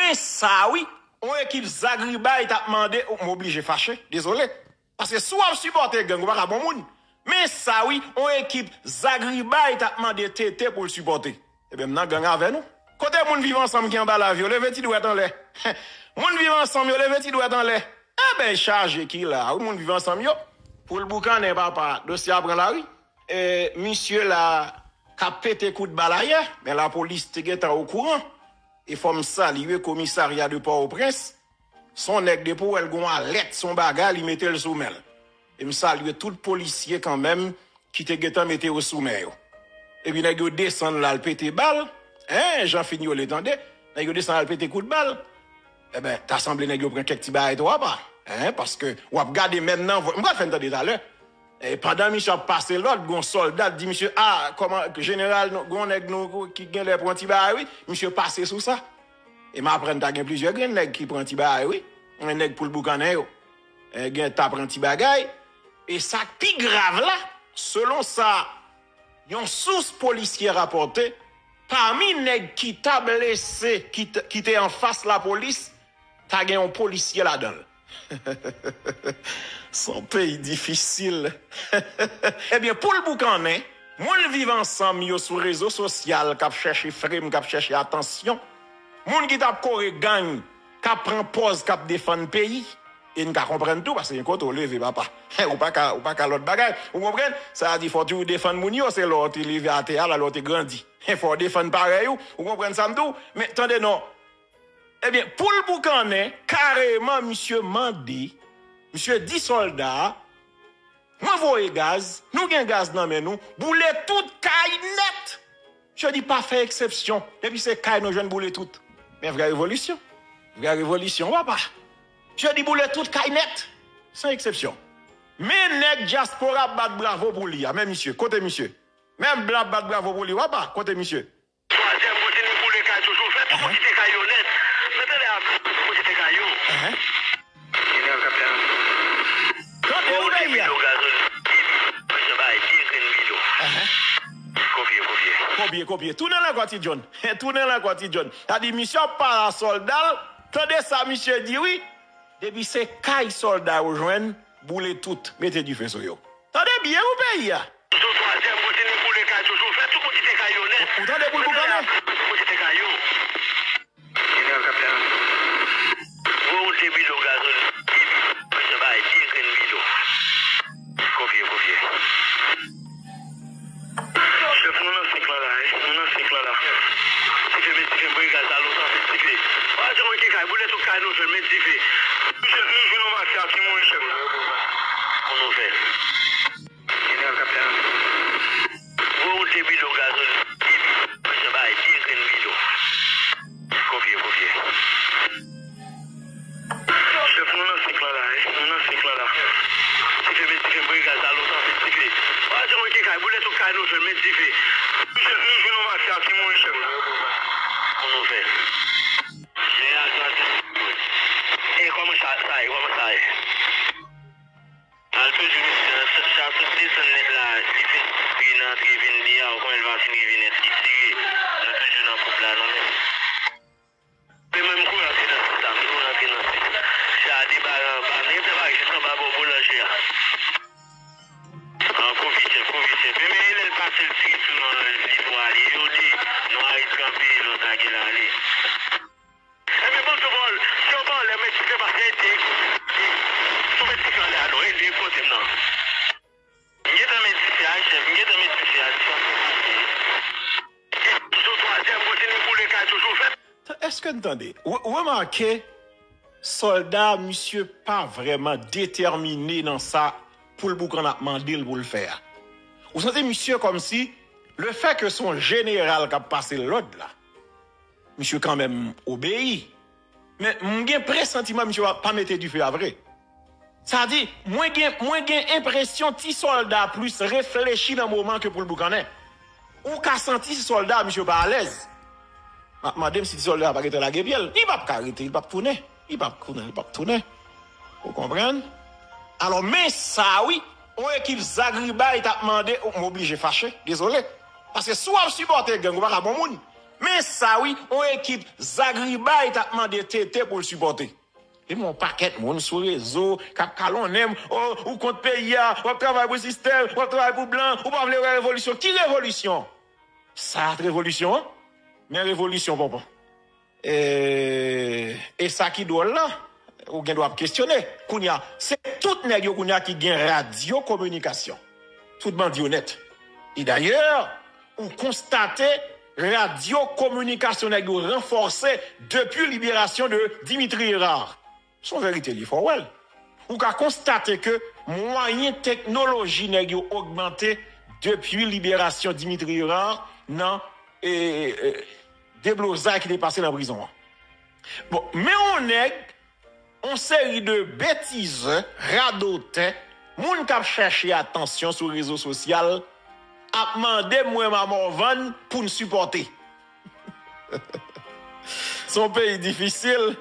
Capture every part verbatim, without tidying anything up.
Men sa wi, yon ekip zagribay t ap mande, m oblije fache, dezole. Paske si w ap sipòte gang, ou pa ka bon moun. Men sa wi, yon ekip zagribay t ap mande T T pou l sipòte. Ebyen, m nan gang avè nou. Kote moun Viv Ansanm ki anba lavi yo, leve ti dwèt anlè. Moun Viv Ansanm yo, leve ti dwèt anlè. Ebyen, chaje ki la wi, moun Viv Ansanm yo. Pou l boukannen, papa, dosye a pran lari. E, misye la k ap pete kout bal ayè, men lapolis te gentan okouran. E fò m salye komisarya de Pòtoprens. Se yon nèg depi w wè l gen yon alèt, se yon bagay, li mete l sou men l. E m salye tout polisye kanmenm ki te gentan mete yo sou men yo. Epi nèg yo desann la al pete bal. Hein, Jean Fignolé, tande. Nèg yo desann al pete kout bal. Enben, ta sanble nèg yo pran kèk ti bagay tou apa. Hein, paske w ap gade menm nan vòy. M pral fè n tande talè. E pandan misye ap pase lòd, gon sòlda di misye, "Ah, kòman, jeneral, nou, gon nèg nou ki genlè pran ti bagay, wi." Misye pase sou sa. E m aprann ta gen plizyè grenn nèg ki pran ti bagay, wi. Yon nèg pou l boukannen yo. E gen ta pran ti bagay. E sa k pi grav la, selon sa yon sous polisye rapòte, pami nèg ki ta blese, ki t-, ki te anfas lapolis, ta gen yon polisye ladan l. Se yon peyi difisil. Ebyen, pou l boukannen, moun Viv Ansanm yo sou rezo sosyal k ap chèche frem, k ap chèche atansyon, moun ki t ap kore gang, k ap pran pòz, k ap defann peyi, e n ka konprann tou, paske gen kote w leve, papa. Ou pa ka, ou pa ka lòt bagay. Ou konprann? Sa vle di, fò w toujou defann moun yo, se lè w te leve atè a la, lè w te grandi. Fò w defann parèy ou. Ou konprann sa m di w? Men, tande non. Ebyen, pou l boukannen, kareman, misye mande, misye di sòlda a, "Mwen voye gaz, nou gen gaz nan men nou, boule tout kay nèt." Misye di, "Pa fè eksepsyon, depi se kay nou jwenn, boule tout." Men vrè revolisyon. Vrè revolisyon, papa. Misye di, "Boule tout kay nèt, san eksepsyon." Men nèg dyaspora ap bat bravo pou li a. Men misye, kote misye? Men blan ap bat bravo pou li, papa, kote misye? Twazyèm, kote nou boule kay toujou, fè tout moun kite kay yo nèt. Mete lè a, tout moun kite kay yo. Jeneral k ap fè. Tande, ou dèyè. Bidon gazolin, misye bay de grenn bidon. Kopye, kopye. Kopye, kopye. Tounen lankò Ti John. Tounen lankò Ti John. Sa di, misye ap pale a sòlda l. Tande sa misye di, wi. Depi se kay sòlda yo jwenn, boule tout. Mete dife sou yo. Tande byen, wi, peyi a. Sou twazyèm, kote nou boule kay toujou, fè tout moun kite kay yo nèt. Ou tande pou l boukannen? Tout moun kite kay yo. Jeneral k ap fè. Gwo wout de bidon gazolin, misye bay de grenn bidon. Kopye, kopye. Chèf, nou nan senk lan la, wi. Nou nan senk lan la. Dife, met dife, m voye gaz la lontan, met dife. Pa di mwen ki kay, boule tout kay nou jwenn, met dife. Misye, nou jwenn yon mafya ki mouri, chèf. Pou nou fè. Jeneral k ap fè. Gwo wout de bidon gazolin, misye bay de grenn bidon. Kopye, kopye. Chèf, nou nan senk lan la, wi. Nou nan senk lan la. Dife, met dife, m voye gaz la lontan, met dife. Pa di mwen ki kay, boule tout kay nou jwenn, met dife. Misye, nou jwenn yon mafya ki mouri, chèf. Pou nou fè. Jeneral, sa se. E kòman sa, sa ye, kòman sa ye? Al toujou, mesye, sa, sa sot desann nèt la, li fin vin antre, vin li a, ou konnen l pa fin rive nèt, li tire. Nou toujou nan koup la, non, men. Men mwen, m kouri antre nan sit la, m kouri antre nan sit. Sa a debare anba, m te debare jis anba bò boulanje a. An, kouvye chèf, kouvye chèf. Men, men, lè l pase, l tire sou nou, li pou ale, yo di, nou arete kanpe, nou lage l ale. Ebyen, bon, Duvol, si w pa anlè, men, si se pa se ede, ede, sou met dife anlè a, non, ede kote m nan. M gentan met dife a, chèf, m gentan met dife a, dife a pase. Sou twazyèm, kote nou boule kay toujou fèt. Èske n tande? Re-, remake, sòlda, misye pa vrèman detèmine nan sa pou l boukann ap mande l pou l fè a. Ou santi misye kòmsi, lefètke se yon jeneral k ap pase l lòd la, misye kanmenm obeyi. Men m gen presantiman misye pa, pa mete dife a vre. Sa di, mwen gen, mwen gen enpresyon ti sòlda plis reflechi nan moman ke pou l boukannen. Ou ka santi ti sòlda, misye pa alèz. M ap mande m si ti sòlda a pa gentan lage pye l. Li p ap ka rete, li p ap tounen. Li p ap tounen, li p ap tounen. Ou konprann? Alò, men sa wi, yon ekip zagribay t ap mande, m oblije fache, dezole. Paske si w ap sipòte gang, ou pa ka bon moun. Men sa wi, yon ekip zagribay t ap mande T T pou l sipòte. E men yon pakèt moun sou rezo k ap kalonnen m, o, ou kont peyi a, w ap travay pou sistèm, w ap travay pou blan, ou pa vle wè revolisyon. Ki revolisyon? Sa t revolisyon an? Men revolisyon, Ponpon. E, e sa ki dwòl la, ou gen dwa ap kesyone. Kounye a, se tout nèg yo kounye a ki gen radyo kominikasyon. Tout bandi yo nèt. E dayè, ou konstate radyo kominikasyon nèg yo ranfòse depi liberasyon de Dimitri Hérard. Se yon verite li, fò w wè l. Ou ka konstate ke mwayen teknoloji nèg yo ogmante depi liberasyon Dimitri Hérard nan, e, e, deblozay ki te pase nan prizon an. Bon, men yon nèg, yon seri de betizè, radotè, moun k ap chèche atansyon sou rezo sosyal, ap mande mwen Mamòvann pou n sipòte. Se yon peyi difisil.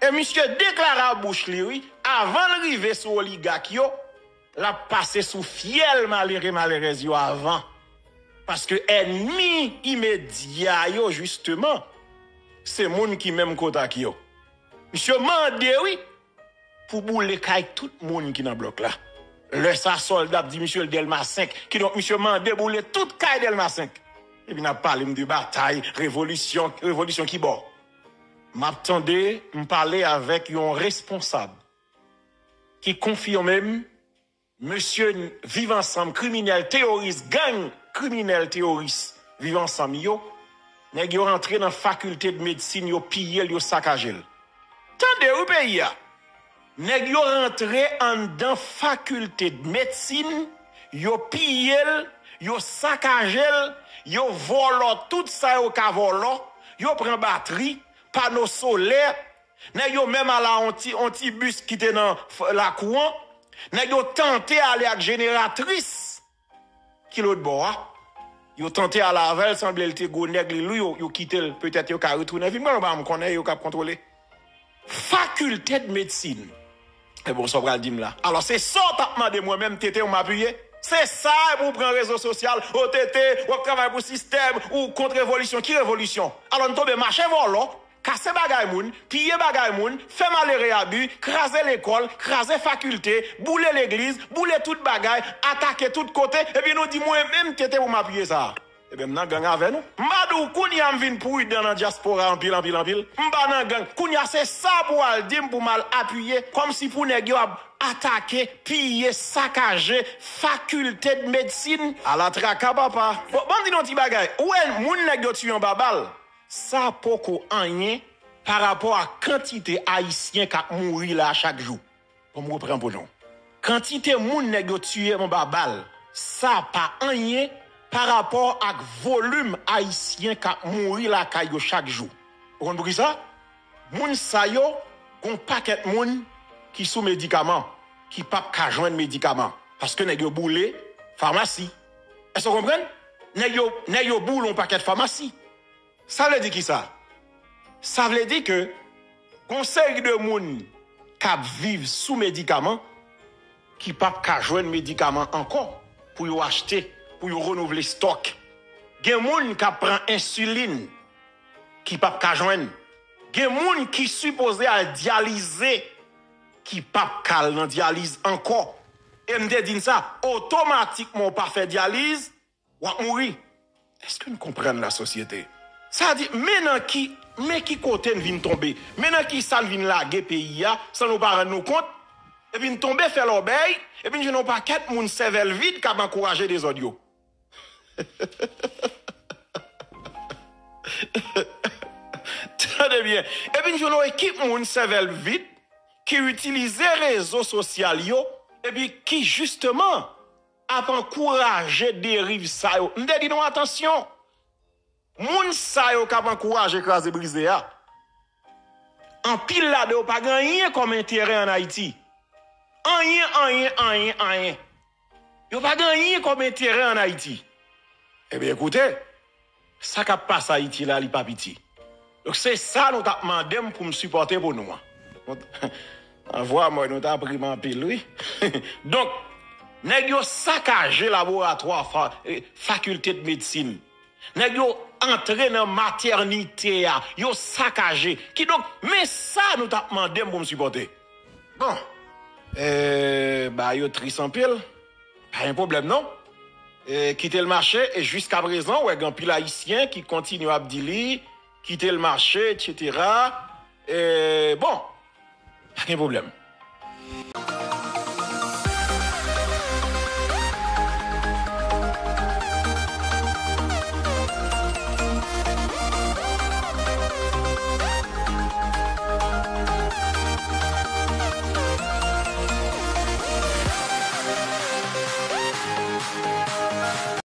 E misye deklare a bouch li, wi, avan l rive sou oligak yo, l ap pase sou fyèl malere, malerèz yo avan. Paske ènmi imedya yo, jisteman, se moun ki menm kot ak yo. Misye mande, wi, pou boule kay tout moun ki nan blòk la. Lè sa, sòlda ap di misye l Dèlma senk. Kidonk, misye mande boule tout kay Dèlma senk. Epi n ap pale m de batay, revolisyon, revolisyon ki bò? M ap tande, m pale avèk yon responsab ki konfime m, mesye Viv Ansanm, kriminèl, teyoris, gang kriminèl, teyoris, Viv Ansanm yo, nèg yo rantre nan fakilte de medsin, yo piye l, yo sakaje l. Tande wi peyi a. Nèg yo rantre anndan fakilte de medsin, yo piye l, yo sakaje l, yo vòlò tout sa yo ka vòlò, yo pran batri, pano solè, nèg yo menm al a on ti, on ti bis ki te nan f-, lakou an, nèg yo tante ale ak jeneratris ki lòt bò a. Yo tante al avè l, sanble l te gwo nèg li lou, yo, yo kite l, petèt yo ka retounen vin pran l, m pa m konnen yo k ap kontwole. Fakilte de medsin. E bon, sa w pral di m la? Alò, se sa w t ap mande mwen menm, T T, ou m apiye? Se sa, epi w pran rezo sosyal, o T T, w ap travay pou sistèm, ou kont revolisyon. Ki revolisyon? Alò, n tonbe mache vòlò, kase bagay moun, piye bagay moun, fè malere abi, kraze lekòl, kraze fakilte, boule legliz, boule tout bagay, atake tout kote, epi nou di mwen menm T T pou m apiye sa. Ebyen, m nan gang avè nou. M pa di w kounye a m vin pridan nan dyaspora anpil, anpil, anpil. M pa nan gang. Kounye a se sa pou w al di m pou m al apiye. Kòmsi pou nèg yo ap atake, piye, sakaje fakilte de medsin. Ala traka, papa. Bon, ban m di nou yon ti bagay. Ou wè moun nèg yo tiye anba bal? Sa poko anyen pa rapò a kantite Ayisyen k ap mouri la a chak jou. Bon, m repran pou nou. Kantite moun nèg yo tiye anba bal, sa pa anyen pa rapò ak volim Ayisyen k ap mouri lakay yo chak jou. Ou konn poukisa? Moun sa yo, gon pakèt moun ki sou medikaman, ki p ap ka jwenn medikaman. Paske nèg yo boule famasi. Èske w konprann? Nèg yo, nèg yo boule yon pakèt famasi. Sa vle di kisa? Sa vle di ke gon seri de moun k ap viv sou medikaman ki p ap ka jwenn medikaman ankò pou yo achte, pou yo renouvle stòk. Gen moun k ap pran ensilin ki p ap ka jwenn. Gen moun ki sipoze al dyalize ki p ap ka al nan dyaliz ankò. E m te di n sa, otomatikman w pa fè dyaliz, w ap mouri. Èske n konprann lasosyete? Sa di, men nan ki, men ki kote n vin tonbe, men nan ki sa n vin lage peyi a san nou pa rann nou kont, epi n tonbe fè lòbèy, epi n jwenn yon pakèt moun sèvèl vid k ap ankouraje dezòd yo. Tande byen. Epi n jwenn yon ekip moun sèvèl vid ki itilize rezo sosyal yo, epi ki jisteman ap ankouraje deriv sa yo. M te di nou atansyon. Moun sa yo k ap ankouraje kraze brize a, anpil ladan yo pa gen anyen kòm enterè ann Ayiti. Anyen, anyen, anyen, anyen. Yo pa gen anyen kòm enterè ann Ayiti. Ebyen, koute, sa k ap pase Ayiti la, li pa piti. Donk, se sa nou t ap mande m pou m sipòte pou nou an. Nan vwa mwen, nou ta ap ri m anpil, wi. Donk, nèg yo sakaje laboratwa fa, eh, fakilte de medsin. Nèg yo antre nan matènite a, yo sakaje. Kidonk, men sa nou t ap mande m pou m sipòte. Bon, eh, ba yo tris anpil. Pa gen pwoblèm non. Eh, kite l mache, e jiska prezan, w wè gen anpil Ayisyen ki kontinye ap di li, kite l mache, etsetera. Eh, bon, pa gen pwoblèm.